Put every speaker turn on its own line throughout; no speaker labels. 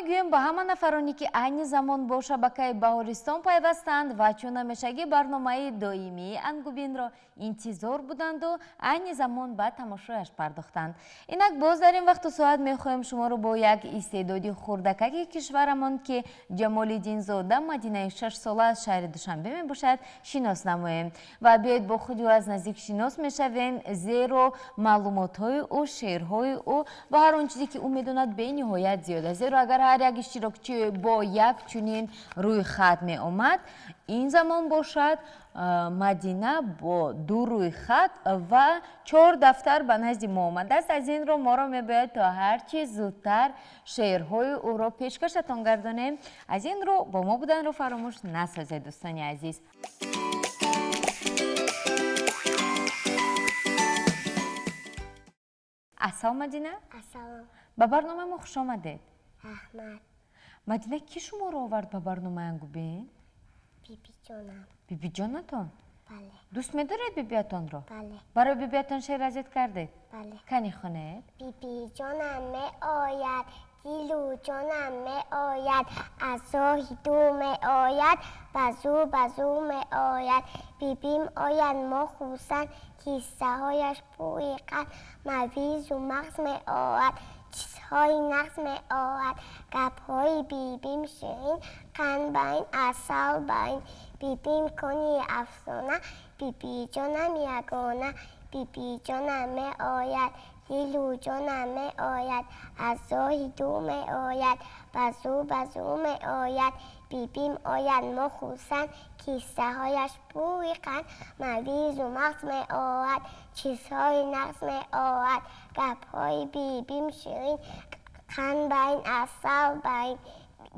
Мегӯем ба ҳама нафароне, ки айни замон бо шабакаи Баҳористон пайвастанд ва чун ҳамешагӣ барномаи доимии Ангубинро интизор буданду айни замон ба тамошояш пардохтанд. Инак, боз дар ин вақту соат мехоҳем шуморо бо як истеъдоди хурдакаки кишварамон, ки Ҷамолиддинзода Мадинаи 6-сола аз шаҳри Душанбе мебошад, шинос намоем. Ва биёед, бо худи ӯ аз наздик шинос мешавем, зеро маълумотҳои ӯ, шеърҳои ӯ ва ҳар он чизе, ки ӯ медонад, бениҳоят зиёд аст. Зеро агар ҳар як иштирокчӣ бо як чунин рӯйхат меомад, ин замон бошад, Мадина бо ду рӯйхат ва чор дафтар ба назди мо омадааст. Аз ин рӯ моро мебояд то ҳарчи зудтар шеърҳои ӯро пешкашатон гардонем. Аз ин рӯ бо мо буданро фаромӯш насозед, дӯстони азиз. Ассалом, Мадина.
Ассалом.
Ба барномаи мо хуш омадед.
Раҳмат.
Мадина, кӣ шуморо овард ба барномаи Ангубин?
Бибиҷонам.
Бибиҷонатон?
Бале.
Дӯст медоред бибиятонро?
Бале.
Барои бибиятон шеър азид кардед?
Бале.
Кани, хонед.
Бибиҷонам меояд, дилу ҷонам меояд, аз роҳи дур меояд, ба зур ба зур меояд. Бибим ояд, мо хурсанд, қиссаҳояш пури қанд, мавизу мағз меорад, чизҳои нағз меорад. Гапҳои бибим ширин, қанд барин, асал барин. Бибим кони афсона, бибиҷонам ягона. Бибиҷонам меояд, дилу ҷонам меояд, аз роҳи дур меояд, ба зур ба зур меояд. Бибим ояд, мо хурсанд, қиссаҳояш пури қанд, мавизу мағз меорад, чизҳои нағз меорад. Гапҳои бибим ширин, қанд барин, асал барин.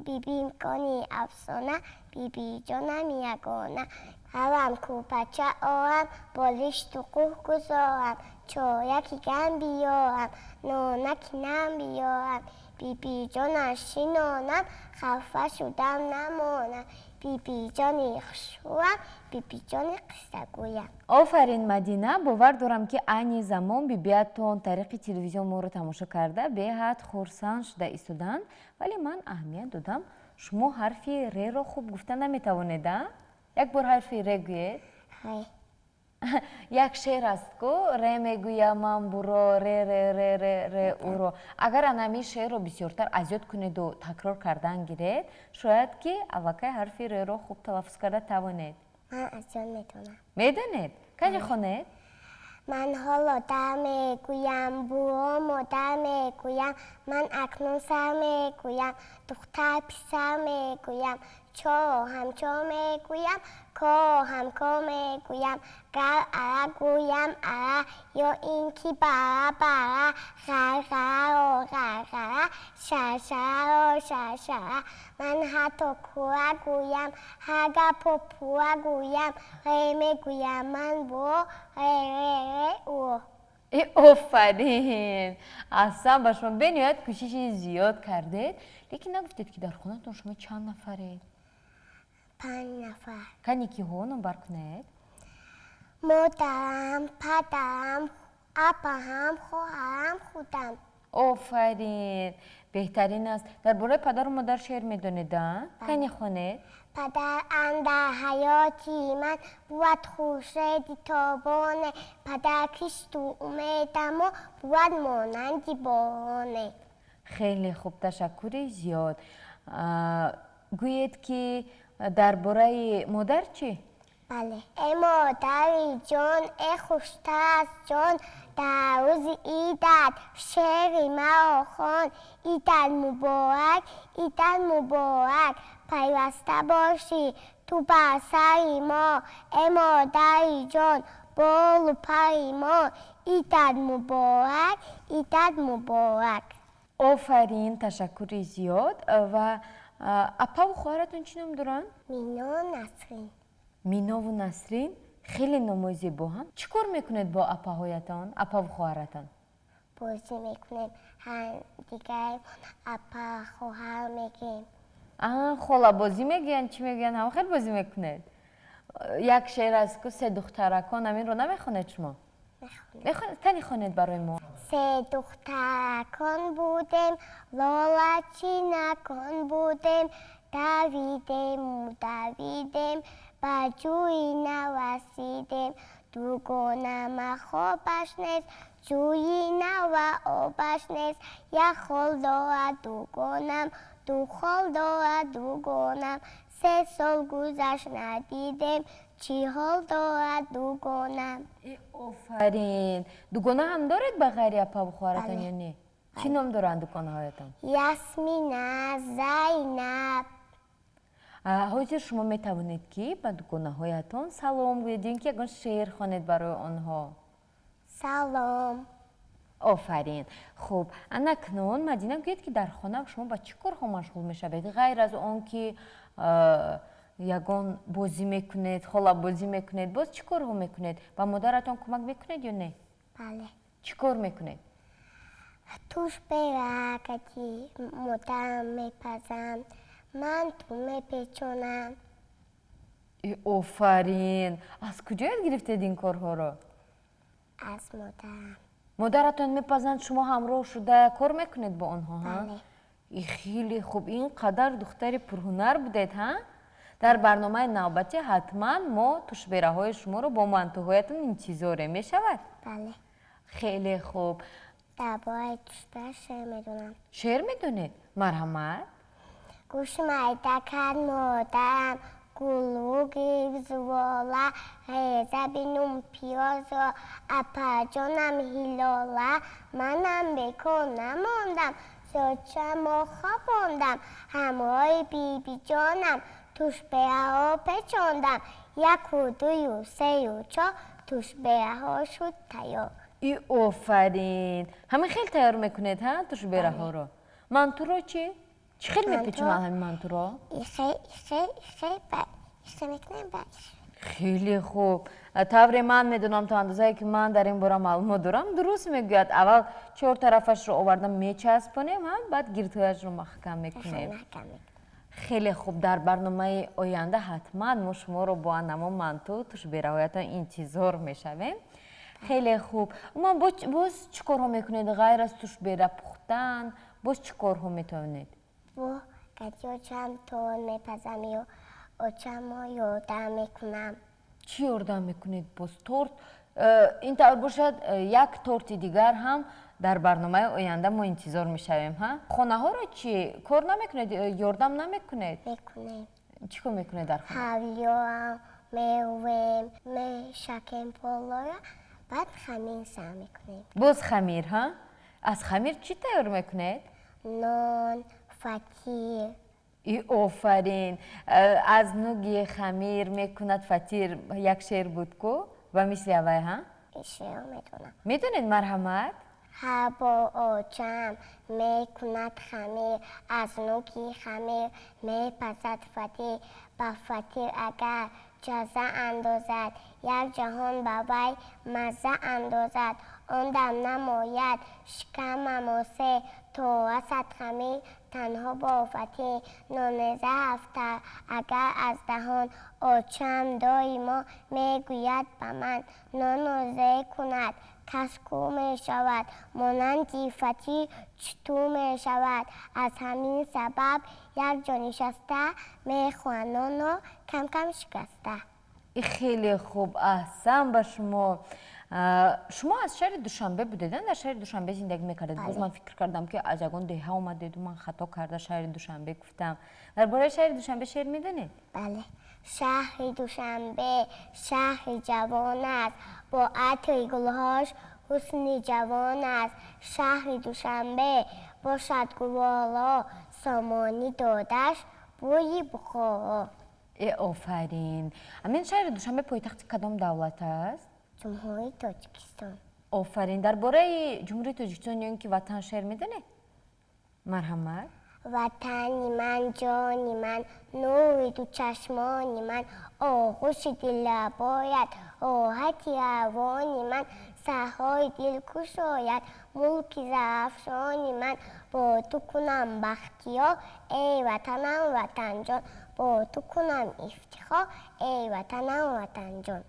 Бибим кони афсона, бибиҷонам ягона. Равам, кӯрпача орам, болишту қӯҳ гузорам, чораки гарм биёрам, нонаки нарм биёрам, бибиҷонам шинонам, хафа шудам намонам. Бибиҷони хушрӯям, бибиҷони қиссагӯям.
Офарин, Мадина! Бовар дорам, ки айни замон бибиятон тариқи телевизион моро тамошо карда, беҳад хурсанд шуда истоданд. Вале ман аҳамият додам, шумо ҳарфи реро хуб гуфта наметавонед. А як бор ҳарфи ре гӯед.
Ре.
Як шеър аст ку: ре мегӯям ман буро, ре, ре, ре, ре, ре уро. Агар анами шеърро бисёртар аз ёд кунеду такрор кардан гиред, шояд ки аллакай ҳарфи реро хуб талаффуз карда тавонед.
Ман аз ёд медонам.
Медонед? Кани, хонед.
Ман ҳоло дар мегӯям, буро, модар мегӯям, ман акнун сар мегӯям, духтар, писар мегӯям, чоро ҳамчо мегӯям, коро ҳамкор мегӯям, гар ара гӯям ара, ё ин ки бара бара, ғарғараро ғарғара, шаршараро шаршара, ман ҳатто кура гӯям, ҳар гапро пурра гӯям, ре мегӯям ман буро, ре, ре, ре уро.
Э, офарин! Аҳсан ба шумо! Бениҳоят кӯшиши зиёд кардед, лекин нагуфтед, ки дар хонатон шумо чанд нафаред?
5 нафар.
Кани, киҳо, номбар кунед.
Модарам, падарам, апаам, хоҳарам, худам.
Офарин, беҳтарин аст. Дар бораи падару модар шеър медонед, а? Кани, хонед.
Падар андар ҳаёти ман бувад хуршеди тобоне, падар кишту умедамо бувад монанди бороне.
Хеле хуб, ташаккури зиёд. Гӯед, ки дар бораи модар чӣ?
Бале. Э модари ҷон, э хуштар аз ҷон, дар рӯзи идат шеъри маро хон. Идат муборак, идат муборак, пайваста бошӣ ту бар сари мо. Э модари ҷон, болу пари мо, идат муборак, идат муборак.
Офарин, ташаккури зиёд. Ва апаву хоҳаратон чӣ ном доранд?
Мино, Насрин.
Минову Насрин, хеле номои зебо ҳам. Чӣ кор мекунед бо апаҳоятон, апаву хоҳаратон?
Бозӣ мекунем, ҳамдигаримон апа, хоҳар мегӯем.
Холабозӣ мегӯянд, чӣ мегӯянд, ҳама хел бозӣ мекунед. Як шеър аст ку, се духтаракон, аминро намехонед шумо?
Мехонем.
Мехонед? Кани, хонед барои мо.
Се духтаракон буд. будем, лолачинакон будем, давидему давидем, ба ҷӯи нав расидем. Дугонама хобаш нест, ҷӯи нава обаш нест. Як хол дорад дугонам, ду хол дорад дугонам, 3 сол гузашт, надидем, чӣ ҳол дорад дугонам.
Офарин! Дугона ҳам доред ба ғайри апаву хоҳаратон ё не? Чӣ ном доранд дугонаҳоятон?
Ясмина, Зайнаб.
Ҳозир шумо метавонед, ки ба дугонаҳоятон салом гӯед ё ин ки ягон шеър хонед барои онҳо.
Салом.
Офарин! Хуб, анакнун, Мадина, гӯед, ки дар хона шумо ба чӣ корҳо машғул мешавед, ғайр аз он ки ягон бозӣ мекунед, холабозӣ мекунед, боз чӣ корҳо мекунед? Ба модаратон кӯмак мекунед ё не?
Бале.
Чӣ кор мекунед?
Тушбера кати модарам мепазам, манту мепечонам.
Офарин! Аз куҷо ёд гирифтед ин корҳоро?
Аз модарам.
Модаратон мепазанд, шумо ҳамроҳ шуда кор мекунед бо онҳо, ҳа?
Бале.
Хеле хуб! Ин қадар духтари пурҳунар будед, ҳа? Дар барномаи навбатӣ ҳатман мо тушбераҳои шуморо бо мантуҳоятон интизорем, мешавад?
Бале.
Хеле хуб.
Дар бораи тушбера шеър медонам.
Шеър медонед? Марҳамат.
Гӯшт майда кард модарам, гулӯ гирифт зувола, реза бинум пиёзро апаҷонам Ҳилола. Манам бекор намондам, зочамо хобондам, ҳамроҳи бибиҷонам тушбераҳо печондам. Яку дую сею чор, тушбераҳо шуд тайёр.
И офарин! Ҳамин хел тайёр мекунед, ҳа, тушбераҳоро? Мантуро чӣ? Чӣ хел мепечонад ҳамин мантуро?
Ихе, ихе, ихе, ба ихе мекунем, ба ихе.
Хеле хуб! Тавре ман медонам, то андозае ки ман дар ин бора маълумот дорам, дуруст мегӯяд. Аввал чор тарафашро оварда мечаспонем, ҳа, баъд гирдҳояшро маҳкам мекунем. Хеле хуб! Дар барномаи оянда ҳатман мо шуморо бо анамон манту, тушбераҳоятон интизор мешавем. Хеле хуб! Умуман, боз чӣ корҳо мекунед, ғайр аз тушбера пухтан? Боз чӣ корҳо метавонед?
Бо кати очам торт мепазам ё очамо ёрдам мекунам.
Чӣ ёрдам мекунед боз? Торт? Ин тавр бошад, як торти дигар ҳам дар барномаи оянда мо интизор мешавем, ҳа? Хонаҳоро чӣ, кор намекунед, ёрдам намекунед?
Мекунем.
Чӣ кор мекунед дар хона?
Ҳавлиёам мерӯем, мешакем полора, баъд хамир сар мекунем.
Боз хамир, ҳа? Аз хамир чӣ тайёр мекунед?
Нон, фатир.
И офарин! Аз нуги хамир мекунад фатир, як шеър буд ку, ба мисли авай, ҳа?
Шеър медонам.
Медонед? Марҳамат.
Ҳар бор очам мекунад хамир, аз нуги хамир мепазад фатир. Ба фатир агар ҷаза андозад, як ҷаҳон ба вай мазза андозад. Он дам намояд шикамам осе, то расад хамир танҳо бо фатир. Нонреза афтад агар аз даҳон, очам доимо мегӯяд ба ман: нонро зе кунад, кас кӯр мешавад, монанди фатир чутур мешавад. Аз ҳамин сабаб як ҷо нишаста мехӯрад нонро кам-кам шикаста.
И хеле хуб, аҳсан ба шумо! Шумо аз шаҳри Душанбе будед, дар шаҳри Душанбе зиндагӣ мекардед? Боз ман фикр кардам, ки аз ягон деҳа омадеду ман хато карда шаҳри Душанбе гуфтам. Дар бораи шаҳри Душанбе шеър медонед?
Бале. Шаҳри Душанбе шаҳри ҷавон аст, бо атри гулҳош ҳусни ҷавон аст. Шаҳри Душанбе бошад гуворо, сомонӣ додаш бӯи Бухоро.
Э, офарин! Ҳамин шаҳри Душанбе пойтахти кадом давлат аст?
Ҷумҳурии Тоҷикистон.
Офарин! Дар бораи Ҷумҳурии Тоҷикистон ё ин ки ватан шеър медонед? Марҳамат.
Ватани ман, ҷони ман, нури ду чашмони ман, оғӯши дилрабоят, роҳати равони ман, саҳрои дил кушояд, мулки зарафшони ман. Бо ту кунам бахтиёр, эй ватанам, ватанҷон, бо ту кунам ифтихор, эй ватанам, ватанҷон.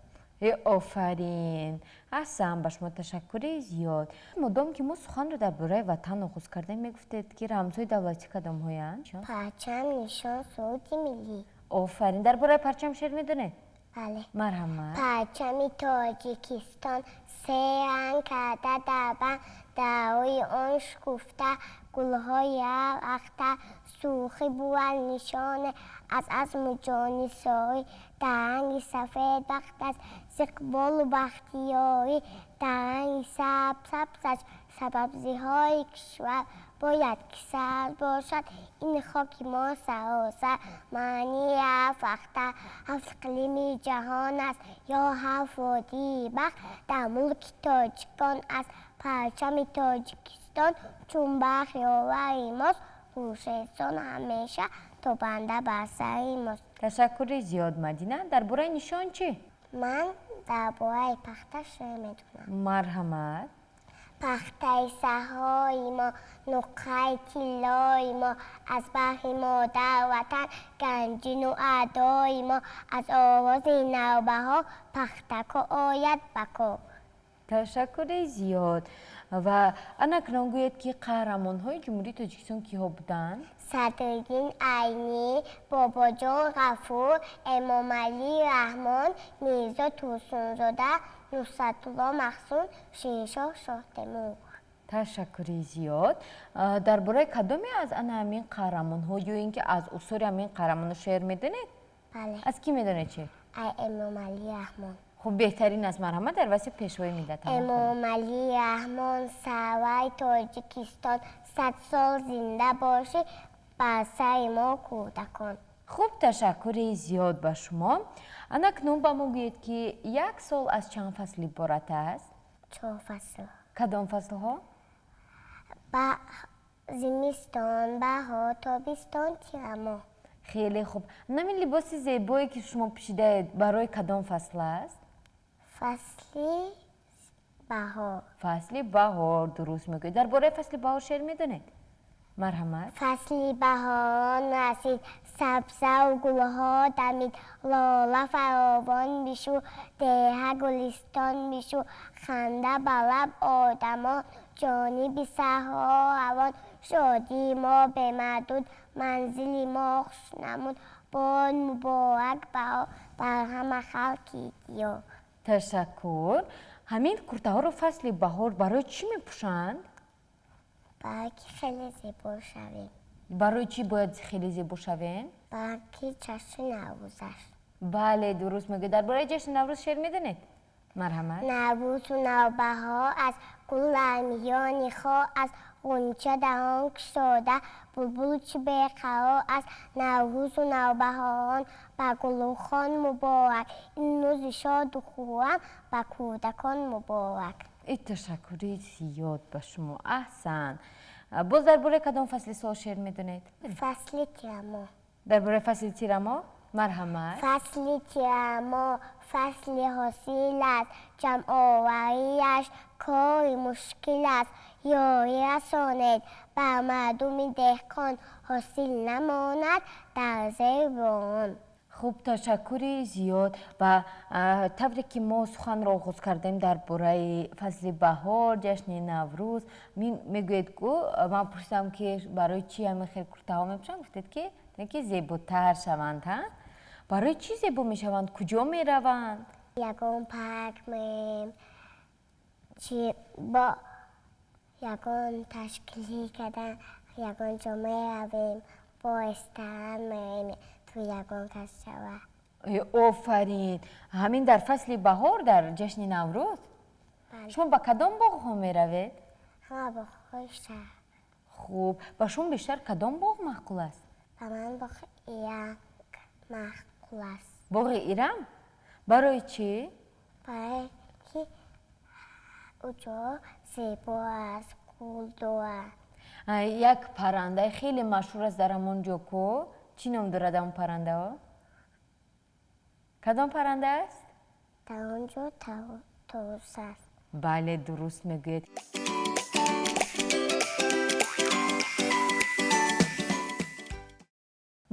Офарин, аҳсан, ба шумо ташаккури зиёд. Модом ки мо суханро дар бораи ватан оғоз кардем, мегуфтед, ки рамзҳои давлатӣ кадомҳоянд?
Парчам, нишон, суруди миллӣ.
Офарин. Дар бораи парчам шеър медонед?
Бале.
Марҳамат.
Парчами Тоҷикистон се ранг карда дар банд, дар рӯи он шукуфта гулҳои ҳафт ахтар, сурхӣ бувад нишоне аз азму ҷонисорӣ, дар ранги сафед бахт аст з иқболу бахтиёрӣ, дар ранги сабз сабзаш сабабзиҳои кишвар, бояд ки сабз бошад ин хоки мо саросар. Маънии ҳафт ахтар ҳафт иқлими ҷаҳон аст, ё ҳафт водии бахт дар мулки тоҷикон аст. Парчами Тоҷикистон чун барқ ёвари мост, хуршедсон ҳамеша тобанда бар сари мост.
Ташаккури зиёд, Мадина. Дар бораи нишон чӣ?
Ман дар бораи пахта шеър медонам.
Марҳамат.
Пахтаи саҳрои мо, нуқраи тиллои мо, аз баҳри модар ватан ганҷину аъдои мо, аз овози навбаҳор пахтако ояд ба кор.
Ташаккури зиёд. Ва анакнун гӯед, ки қаҳрамонҳои Ҷумҳурии Тоҷикистон киҳо буданд?
Садриддин Айнӣ, Бобоҷон Ғафур, Эмомалӣ Раҳмон, Мирзо Турсунзода, Нусратулло Маҳсум, Шириншоҳ Шоҳтемур.
Ташаккури зиёд. Дар бораи кадоме аз ана ҳамин қаҳрамонҳо ё ин ки аз осори ҳамин қаҳрамонҳо шеър медонед?
Бале.
Аз кӣ медонед шеър?
Ай Эмомалӣ Раҳмон.
Хуб, беҳтарин аст. Марҳамат, дар васфи пешвои миллат.
Эмомалӣ Раҳмон, сарвари Тоҷикистон, 100 сол зинда бошӣ бар сари мо кӯдакон.
Хуб, ташаккури зиёд ба шумо. Анакнун ба мо гӯед, ки як сол аз чанд фасл иборат аст?
Чор фасл.
Кадом фаслҳо?
Зимистон, баҳор, тобистон, тирамоҳ.
Хеле хуб. Намин либоси зебое, ки шумо пӯшидаед, барои кадом фасл аст?
Фасли баҳор.
Фасли баҳор, дуруст мегӯед. Дар бораи фасли баҳор шеър медонед? Марҳамат.
Фасли баҳорон расид, сабзаву гулҳо дамид, лола фаровон бишӯ, деҳа гулистон бишӯ, ханда ба лаб одамон, ҷониби саҳро равон, шодии мо бемаҳдуд, манзили мо хуш намуд, бод муборак баҳор бар ҳама халқи диёр.
Ташаккур. Ҳамин куртаҳоро фасли баҳор барои чӣ мепӯшанд?
Барои ки хеле зебо шавем.
Барои чӣ бояд хеле зебо шавем?
Барои ки ҷашни Наврӯз аст.
Бале, дуруст мегӯед. Дар бораи ҷашни Наврӯз шеър медонед? Марҳамат.
Наврӯзу навбаҳор аст, гул дар миёни хор аст, ғунча даҳон кушода, булбул чӣ беқарор аст. Наврӯзу навбаҳорон ба гулрухон муборак, ин рӯзи шоду хуррам ба кӯдакон муборак.
Ташаккури зиёд ба шумо, аҳсан. Боз дар бораи кадом фасли сол шеър медонед?
Фасли тирамоҳ.
Дар бораи фасли тирамоҳ? Марҳамат.
Фасли тирамоҳ фасли ҳосил аст, ҷамъовариаш кори мушкил аст, ёрӣ расонед ба мардуми деҳқон, ҳосил намонад дар зери борон.
Хуб, ташаккури зиёд. Ва тавре ки мо суханро оғоз кардем дар бораи фасли баҳор, ҷашни Наврӯз, мегӯед ку, ман пурсидам, ки барои чӣ ҳамин хел куртаҳо мепӯшанд, гуфтед, ки зеботар шаванд. Ҳа, барои чӣ зебо мешаванд? Куҷо мераванд?
Ягон парк мерем, чи бо ягон ташкилӣ кардан ягон ҷо меравем, бо ресторан мерем, ту ягон кас шава.
Офарин. Ҳамин дар фасли баҳор, дар ҷашни Наврӯз шумо ба кадом боғҳо меравед?
Ҳама боғҳои шаҳр.
Хуб, ба шумо бештар кадом боғ маъқул аст?
Ба ман боғи Ирам маъқул аст.
Боғи Ирам? Барои чӣ?
Барои ки уҷо зебо аст, гул дорад.
Як паррандаи хеле машҳур аст дар ҳамон ҷо ку, чӣ ном дорад ҳамон паррандао? Кадом парранда аст?
Дар он ҷо товус аст.
Бале, дуруст мегӯед.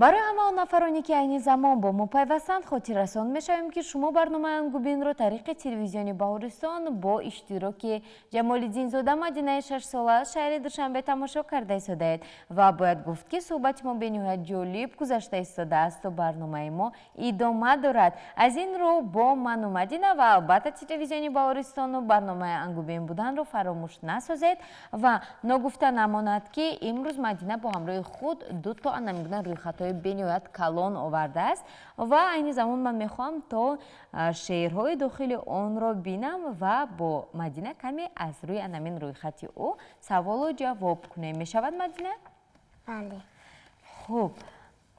Барои ҳама он нафароне, ки айни замон бо мо пайвастанд, хотиррасон мешавем, ки шумо барномаи Ангубинро тариқи телевизиони Баҳористон бо иштироки Ҷамолиддинзода Мадинаи 6-сола аз шаҳри Душанбе тамошо карда истодаед. Ва бояд гуфт, ки суҳбати мо бениҳоят ҷолиб гузашта истодаасту барномаи мо идома дорад. Аз ин рӯ бо ману Мадина ва албатта телевизиони Баҳористону барномаи Ангубин буданро фаромӯш насозед. Ва ногуфта намонад, ки имрӯз Мадина бо ҳамроҳи худ дуто анамигуна рӯйхатҳои бениҳоят калон овардааст ва айни замон ман мехоҳам, то шеърҳои дохили онро бинам ва бо Мадина каме аз рӯи анамин рӯйхати ӯ саволу ҷавоб кунем. Мешавад, Мадина?
Бале.
Хуб,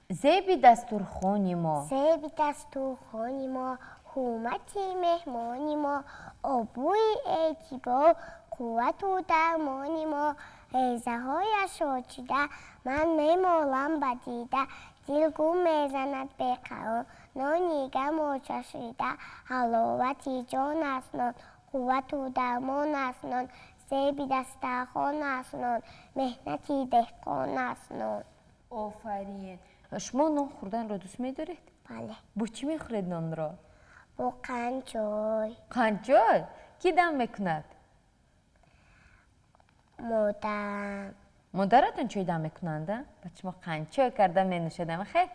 зеби дастурхони мо.
Зеби дастурхони мо, ҳурмати меҳмони мо, обрӯи эътибор, қуввату дармони мо. Резаҳояшро чида, ман мемолам ба дида, дил гум мезанад беқарор, нони гармро чашида. Ҳаловати ҷон аст нон, қуввату дармон аст нон, зеби дастархон аст нон, меҳнати деҳқон аст нон.
Офарин! Шумо нон хӯрданро дӯст медоред?
Бале.
Бо чӣ мехӯред нонро?
Бо қандчой.
Қандчой? Кӣ дам мекунад?
Модарам.
Модаратон чой дам мекунанд, баъд шумо қандчой карда менӯшедам. Хе,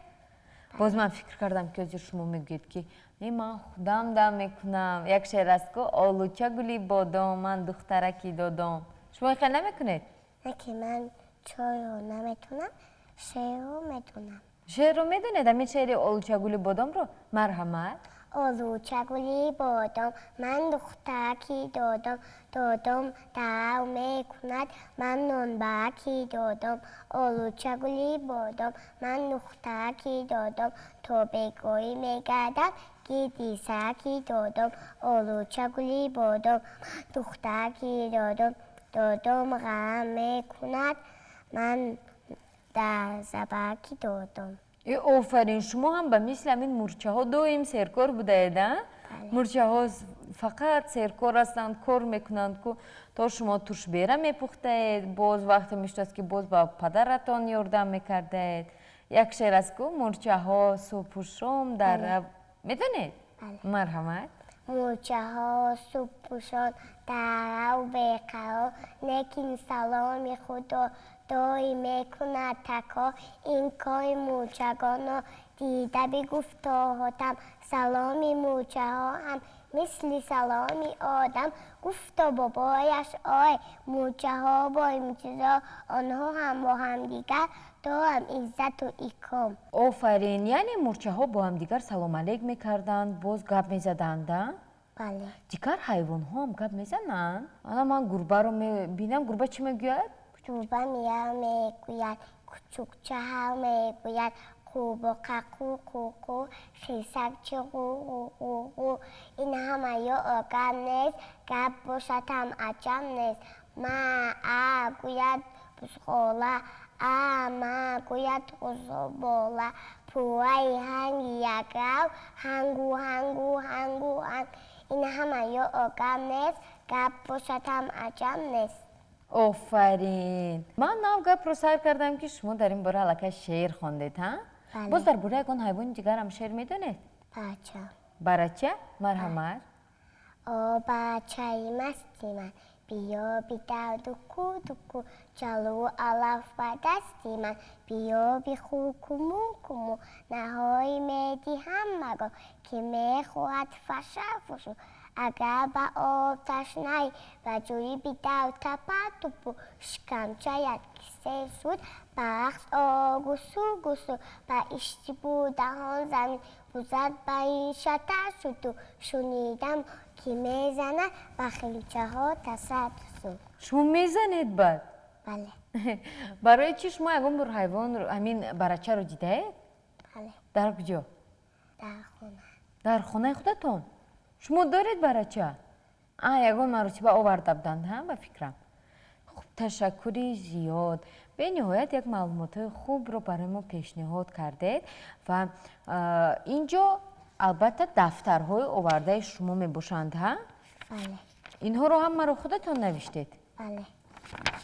боз ман фикр кардам, ки ҳозир шумо мегӯед, ки не, ман худам дам мекунам. Як шеър аст ку: олуча гули бодом, ман духтараки додом. Шумо хел намекунед?
Не, ки ман чойро наметонам, шеърро медонам.
Шеърро медонед? Ҳамин шеъри олуча гули бодомро, марҳамат.
Олуча гули бодом, ман духтараки додом, додом дарав мекунад, ман нонбараки додом. Олуча гули бодом, ман духтараки додом, то бегоҳӣ мегардам гирди сараки додом. Олуча гули бодом, духтараки додом, додом ғарам мекунад, ман дар забараки додом.
Офарин! Шумо ҳам ба мисли ҳамин мурчаҳо доим серкор будаед, а? Мурчаҳо фақат серкор ҳастанд, кор мекунанд ку. То шумо туршбера мепухтаед, боз вақте мешудааст, ки боз ба падаратон ёрдам мекардаед. Як шеър аст ку: мурчаҳо субҳу шом дар, медонед? Марҳамат.
Мурчаҳо субҳу шом дар беқарор, лекин саломи худро доим мекунад такрор. Ин кори мурчагонро дида бигуфто Ҳотам: саломи мурчаҳо ҳам мисли саломи одам. Гуфто бобояш: ой, мурчаҳо бо интизор, онҳо ҳам бо ҳамдигар дорам иззату икром.
Офарин! Яъне мурчаҳо бо ҳамдигар салом алейк мекарданд, боз гап мезаданд, а?
Бале.
Дигар ҳайвонҳо ҳам гап мезананд? Ана ман гурбаро мебинам. Гурба чӣ мегӯяд?
Гурба мияв мегӯяд, кучукча ҳав мегӯяд, қурбоқа қу қу қу, хирсакчи ғу ғу ғу ғу. Ин ҳама ё гап нест, гап бошад ҳам аҷаб нест. Ма а гӯяд бузғола, а ма гӯяд ғузбола. Пурраи ҳанги якрав ҳангу ҳангу ҳангу ҳанг. Ин ҳама ё гап нест, гап бошад ҳам аҷаб нест.
Офарин! Ман нав гапро сар кардам, ки шумо дар ин бора аллакай шеър хондед, ҳа? Боз дар бораи ягон ҳайвони дигарам шеър медонед?
Бача.
Барача, марҳамат.
О бачаи масти ман, биё бидав дуку дуку, чалу алаф ба дасти ман, биё бихӯр куму куму. Наҳои медиҳам маро, ки мехӯрад фаша фушу. Агар ба об ташнаӣ, ба ҷӯй бидав тапа тупу. Шикамчаят ки сер шуд, ба рақс о гусу гусу, ба иштибу даҳон замин бузад, ба ин шатар шуду. Шунидам, ки мезанад ба химчаҳо тасатусу.
Шумо мезанед баъд?
Бале.
Барои чӣ? Шумо ягон бор ҳайвон, ҳамин барачаро дидаед?
Бале.
Дар куҷо?
Дар хона.
Дар хонаи худатон шумо доред барача? А, ягон маротиба оварда буданд, ҳа, ба фикрам. Хуб, ташаккури зиёд. Бениҳоят як маълумотҳои хубро барои мо пешниҳод кардед. Ва ин ҷо албатта дафтарҳои овардаи шумо мебошанд, ҳа?
Бале.
Инҳоро ҳамаро худатон навиштед?
Бале.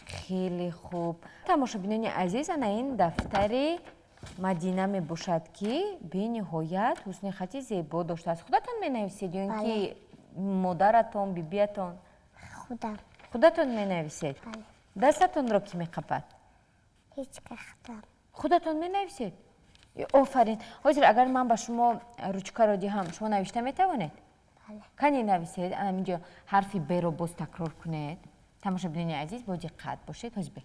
Хеле хуб. Тамошобинони азиз, ана ин дафтари Мадина мебошад, ки бениҳоят ҳусни хати зебо доштааст. Худатон менависед ё ин ки модаратон, бибиятон?
Худам.
Худатон менависед?
Бале.
Дастатонро кӣ меқапад?
Ҳеҷ кас, худам.
Худатон менависед? Офарин. Ҳозир агар ман ба шумо ручкаро диҳам, шумо навишта метавонед?
Бале.
Кани нависед, ана инҷо ҳарфи Б-ро боз такрор кунед. Тамошобинони азиз, бо диққат бошед. Ҳозир Б.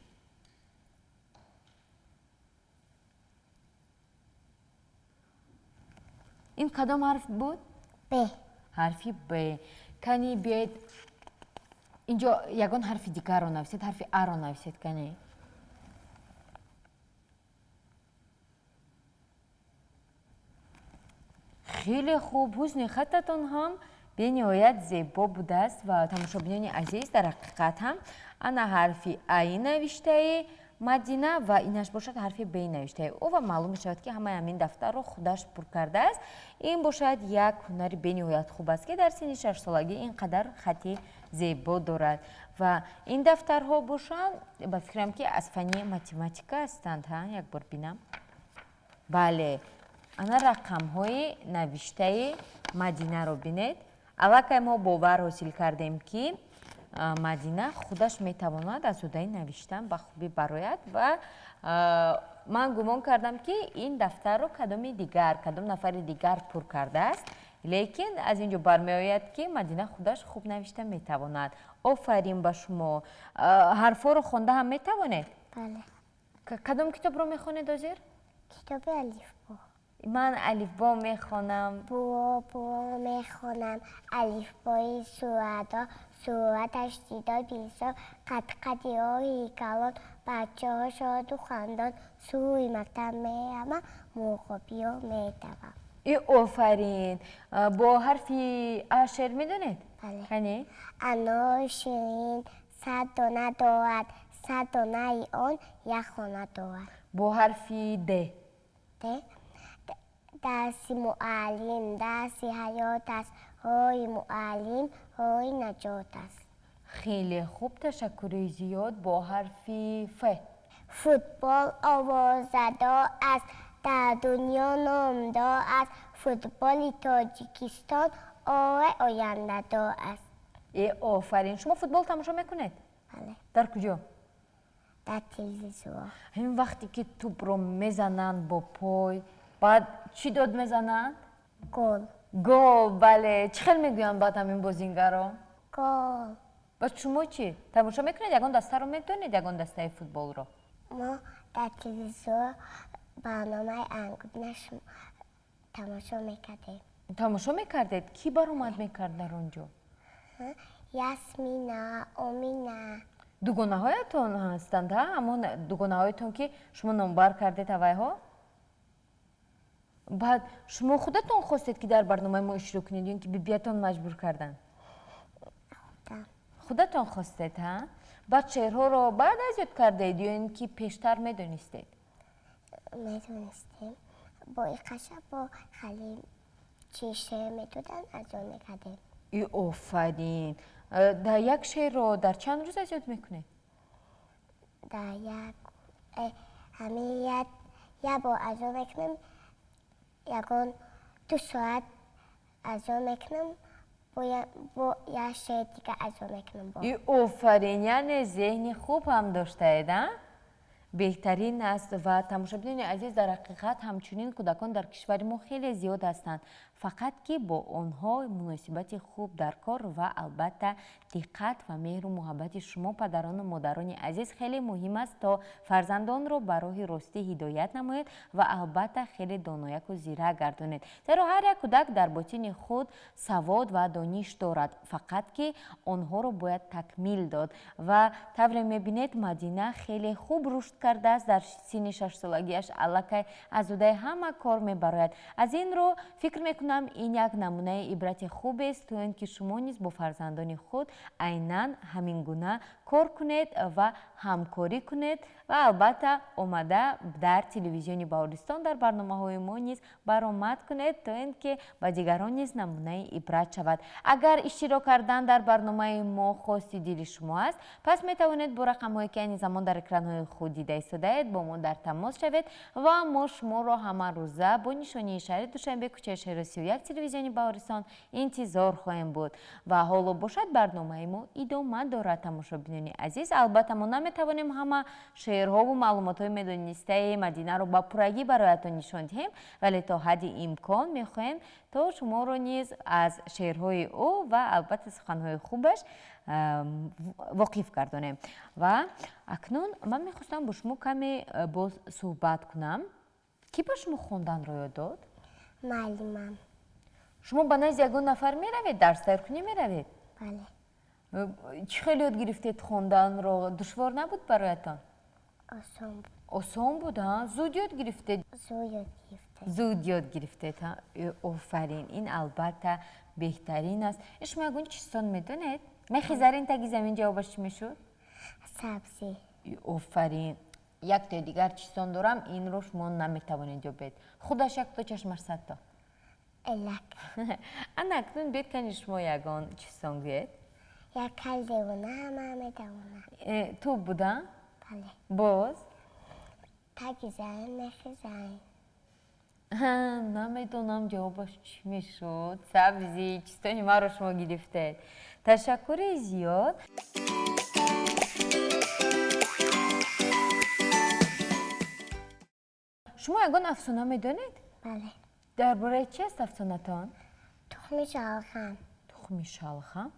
Ин кадом ҳарф буд?
Б.
Ҳарфи Б. Кани биёед, инҷо ягон ҳарфи дигарро нависед, ҳарфи А-ро нависед, кани. Хеле хуб, ҳусни хаттатон ҳам бениҳоят зебо будааст ва тамошобинони азиз, дар ҳақиқат ҳам ана ҳарфи Аи навиштаи Мадина ва инаш бошад ҳарфи Б навиштаи ӯ ва маълум мешавад, ки ҳамаи ҳамин дафтарро худаш пур кардааст. Ин бошад як ҳунари бениҳоят хуб аст, ки дар синни 6-солагӣ ин қадар хати зебо дорад. Ва ин дафтарҳо бошанд, ба фикрам, ки аз фанни математика ҳастанд. Ҳа, як бор бинам. Бале, ана рақамҳои навиштаи Мадинаро бинед. Аллакай мо бовар ҳосил кардем, ки Мадина худаш метавонад аз ӯҳдаи навиштан ба хубӣ барояд ва ман гумон кардам, ки ин дафтарро кадоми дигар, кадом нафари дигар пур кардааст, лекин аз ин ҷо бармеояд, ки Мадина худаш хуб навишта метавонад. Офарин ба шумо. Ҳарфҳоро хонда ҳам метавонед?
Бале.
Кадом китобро мехонед ҳозир?
Китоби алифбо.
Ман алифбо мехонам.
Буо, буо мехонам, алифбои суадо, сураташ дидо бисо, қадқади оҳи калон, бачаҳо шоду хандон, сӯи мактаб меравам, мурғобиё медавам.
И офарин. Бо ҳарфи А шеър медонед?
Бале.
Кани?
Анори ширин 100 дона дорад, 100 донаи он як хона дорад.
Бо ҳарфи Д.
Д. Дарси муаллим дарси ҳаёт аст, роҳи муаллим роҳи наҷот аст.
Хеле хуб, ташаккури зиёд. Бо ҳарфи Ф.
Футбол овозадор аст, дар дунё номдор аст, футболи Тоҷикистон оре ояндадор аст.
Э, офарин. Шумо футбол тамошо мекунед?
Бале.
Дар куҷо?
Дар телевизор.
Ҳамин вақте ки тӯбро мезананд бо пой, баъд чӣ дод мезананд?
Гол.
Гол, бале. Чӣ хел мегӯянд баъд ҳамин бозингаро?
Гол.
Баъд шумо чӣ тамошо мекунед? Ягон дастаро медонед, ягон дастаи футболро?
Мо дар телевизор барномаи Ангубина тамошо мекардем.
Тамошо мекардед? Кӣ баромад мекард дар он ҷо?
Ясмина, Омина.
Дугонаҳоятон ҳастанд, ҳа? Ҳамон дугонаҳоятон, ки шумо номбар кардед, ҳавайҳо? Баъд шумо худатон хостед, ки дар барномаи мо иштирок кунед, ё ин ки бибиятон маҷбур карданд?
Худам.
Худатон хостед, ҳа? Баъд шеърҳоро баъд аз ёд кардед ё ин ки пештар медонистед?
Медонистем. Бо иқаша бо хали чӣ шеър медоданд, аз ёд мекардем.
И офарин. Дар як шеърро дар чанд рӯз аз ёд мекунед?
Дар як ҳамин як бор аз ёд мекунем, ягон 2 соат аз ёд мекунам, бо як шеър дига аз ёд мекунам.
И офарин, яъне зеҳни хуб ҳам доштаед, а? Беҳтарин аст. Ва тамошобинони азиз, дар ҳақиқат ҳамчунин кӯдакон дар кишвари мо хеле зиёд ҳастанд, фақат ки бо онҳо муносибати хуб дар кор ва албатта диққат ва меҳру муҳаббати шумо, падарону модарони азиз, хеле муҳим аст, то фарзандонро ба роҳи ростӣ ҳидоят намоед ва албатта хеле донояку зирак гардонед, зеро ҳар як кӯдак дар ботини худ савод ва дониш дорад, фақат ки онҳоро бояд такмил дод. Ва тавре мебинед, Мадина хеле хуб рушд кардааст. Дар синни 6-солагиаш аллакай аз ӯҳдаи ҳама кор мебарояд. Аз ин рӯ фикр мекунам, ин як намунаи ибрати хубест, то ин ки шумо низ бо фарзандони худ айнан ҳамин гуна Кор кунед ва ҳамкорӣ кунед ва албатта омада дар телевизиони Баҳористон дар барномаҳои мо низ баромад кунед, то ин ки ба дигарон низ намунаи ибрат шавад. Агар иштирок кардан дар барномаи мо хости дили шумо аст, пас метавонед бо рақамҳое, ки айни замон дар экранҳои худ дида истодаед, бо мо дар тамос шавед ва мо шуморо ҳамарӯза бо нишонии шаҳри Душанбе, кӯчаи Шеро 31, телевизиони Баҳористон интизор хоҳем буд. Ва ҳоло бошад, барномаи мо идома дорад. Тамошобинони азиз, албатта мо наметавонем ҳама шеърҳову маълумотҳои медонистаи Мадинаро ба пуррагӣ бароятон нишон диҳем, вале то ҳадди имкон мехоҳем, то шуморо низ аз шеърҳои ӯ ва албатта суханҳои хубаш воқиф гардонем. Ва акнун ман мехостам бо шумо каме боз суҳбат кунам. Кӣ ба шумо хонданро ёд дод?
Муаллимам.
Шумо ба назди ягон нафар меравед, дарс тайёркунӣ меравед?
Бале.
Чӣ хел ёд гирифтед хонданро? Душвор набуд бароятон?
Осон буд.
Осон буд? Зуд ёд гирифтед?
Зуд ёд гирифтем.
Зуд ёд гирифтед. Офарин, ин албатта беҳтарин аст. Шумо ягон чизтон медонед? Мехи зарин таги замин, ҷавобаш чӣ мешуд?
Сабзӣ.
Офарин. Яктои дигар чизтон дорам, инро шумо наметавонед ёбед. Худаш якто, чашмаш садто.
Элак.
Ана акнун биёед, кани шумо ягон чизтон гӯед.
Як кал девона, ҳама медавона.
Тӯб буда?
Бале.
Боз?
Таги замин, мехи зарин.
Намедонам, ҷавобаш чӣ мешуд. Сабзӣ. Чистони маро шумо гирифтед. Ташаккури зиёд. Шумо ягон афсона медонед?
Бале.
Дар бораи чи аст афсонатон?
Тухми шалғам.
Тухми шалғам.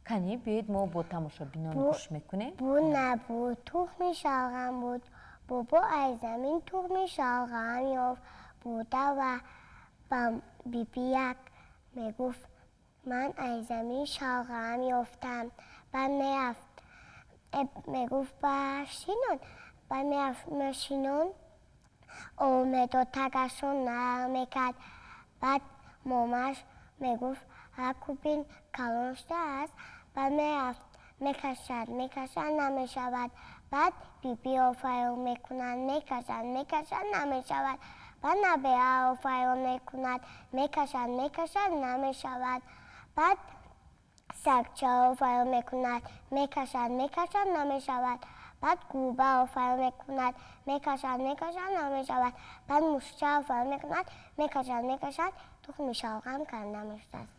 Кани, биёед, мо бо тамошобинон гӯш мекунем.
Буд, набуд, тухми шалғам буд. Бобо аз замин тухми шалғам ёфт. Буда ва ба бибияк мегуфт: «Ман аз замин шалғам ёфтам». Баъд мерафт, мегуфт: «Ба шинон». Баъд мерафт, мешинон, об медод, тагашон нарм мекард. Баъд момаш мегуфт: «Раку бин, калон шудааст». Баъд мерафт, мекашад, мекашад, намешавад. Баъд бибиро фарёд мекунад, мекашад, мекашад, намешавад. Баъд набераро фарёд мекунад, мекашад, мекашад, намешавад. Баъд сагчаро фарёд мекунад, мекашад, мекашад, намешавад. Баъд гурбаро фарёд мекунад, мекашад, мекашад, намешавад. Баъд мушчаро фарёд мекунад, мекашад, мекашад, тухми шалғам канда мешудааст.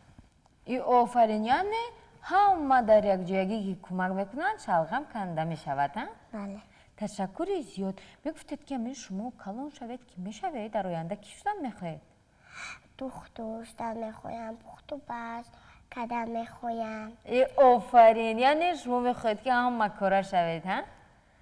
И офарин, яъне ҳама дар якҷоягӣ ки кӯмак мекунанд, шалғам канда мешавад, а?
Бале.
Ташаккури зиёд. Мегуфтед, ки амин шумо калон шавед, ки мешавед, дар оянда кӣ шудан мехоҳед?
Духтур шудан мехоҳам, пухту паз кардан мехоҳам.
И офарин, яъне шумо мехоҳед, ки ҳама кора шавед, ҳа?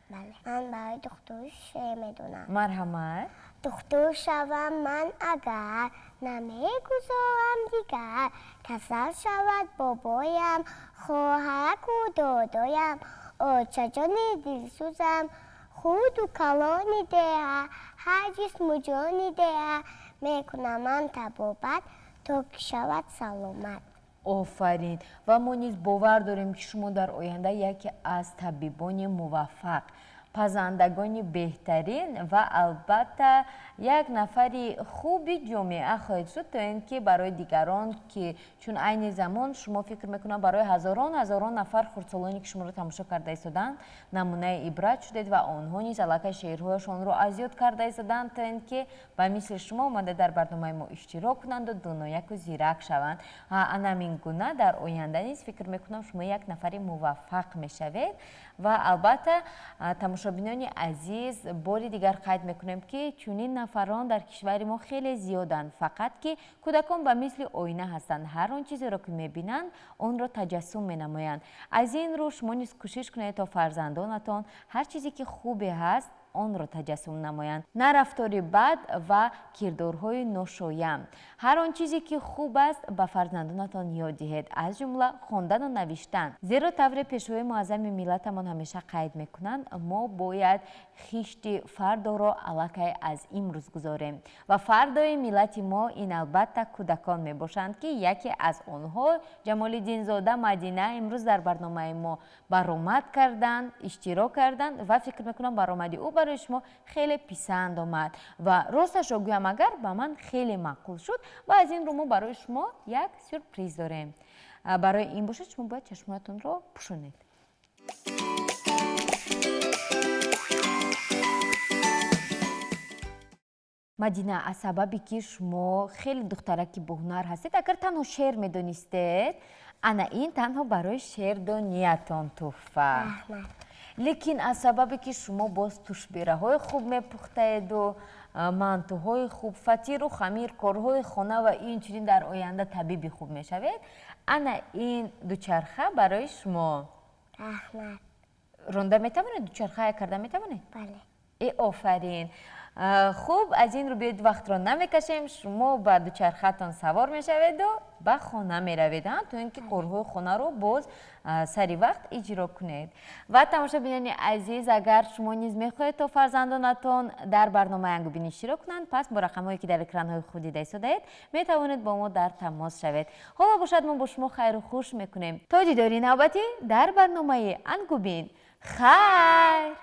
Бале, ман барои духтур шеър медонам.
Марҳамат.
Духтур шавам ман агар, намегузорам дигар касал шавад бобоям, хоҳараку додоям, очаҷони дилсӯзам, хурду калони деҳа, ҳар ҷисму ҷони деҳа, мекунам ман табобат, то ки шавад саломат.
Офарин, ва мо низ бовар дорем, ки шумо дар оянда яке аз табибони муваффақ, пазандагони беҳтарин ва албатта як нафари хуби ҷомеа хоҳед шуд, то ин ки барои дигарон, ки чун айни замон шумо, фикр мекунам, барои ҳазорон ҳазорон нафар хурдсолоне, ки шуморо тамошо карда истоданд, намунаи ибрат шудед ва онҳо низ аллакай шеърҳояшонро аз ёд карда истоданд, то ин ки ба мисли шумо омада дар барномаи мо иштирок кунанду донояку зирак шаванд. Ана ҳамин гуна дар оянда низ, фикр мекунам, шумо як нафари муваффақ мешавед. Ва албатта, тамошобинони азиз, бори дигар қайд мекунем, ки чунин нафарон дар кишвари мо хеле зиёданд. Фақат ки кӯдакон ба мисли оина ҳастанд, ҳар он чизеро, ки мебинанд, онро таҷассум менамоянд. Аз ин рӯ шумо низ кӯшиш кунед, то фарзандонатон ҳар чизе, ки хубе ҳаст, онро таҷассум намоянд, на рафтори бад ва кирдорҳои ношоям. Ҳар он чизе, ки хуб аст, ба фарзандонатон ёд диҳед, аз ҷумла хондану навиштан, зеро тавре Пешвои Муаззами миллатамон ҳамеша қайд мекунанд, мо бояд Хишти фардоро аллакай аз имрӯз гузорем. Ва фардои миллати мо ин, албатта, кӯдакон мебошанд, ки яке аз онҳо Ҷамолиддинзода Мадина имрӯз дар барномаи мо баромад карданд, иштирок карданд ва фикр мекунам, баромади ӯ барои шумо хеле писанд омад. Ва росташро гӯям, агар ба ман хеле маъқул шуд. Ва аз ин рӯ мо барои шумо як сюрприз дорем. Барои ин бошад, шумо бояд чашмоятонро пӯшонед. Мадина, аз сабабе ки шумо хеле духтараки боҳунар ҳастед, агар танҳо шеър медонистед, ана ин танҳо барои шеърдониятон тӯҳфа.
Раҳмат.
Лекин аз сабабе ки шумо боз тушбераҳои хуб мепухтаеду мантуҳои хуб, фатиру хамир, корҳои хона ва инчунин дар оянда табиби хуб мешавед, ана ин дучарха барои шумо.
Раҳмат.
Ронда метавонед? Дучарха карда метавонед?
Бале.
Э, офарин! Хуб, аз ин рӯ биёед, вақтро намекашем. Шумо ба дучархатон савор мешаведу ба хона меравед, то ин ки корҳои хонаро боз сари вақт иҷро кунед. Ва тамошобинони азиз, агар шумо низ мехоҳед, то фарзандонатон дар барномаи Ангубин иштирок кунанд, пас бо рақамҳое, ки дар экранҳои худ дида истодаед, метавонед бо мо дар тамос шавед. Ҳоло бошад, мо бо шумо хайру хуш мекунем то дидори навбатӣ дар барномаи Ангубин. Хайр!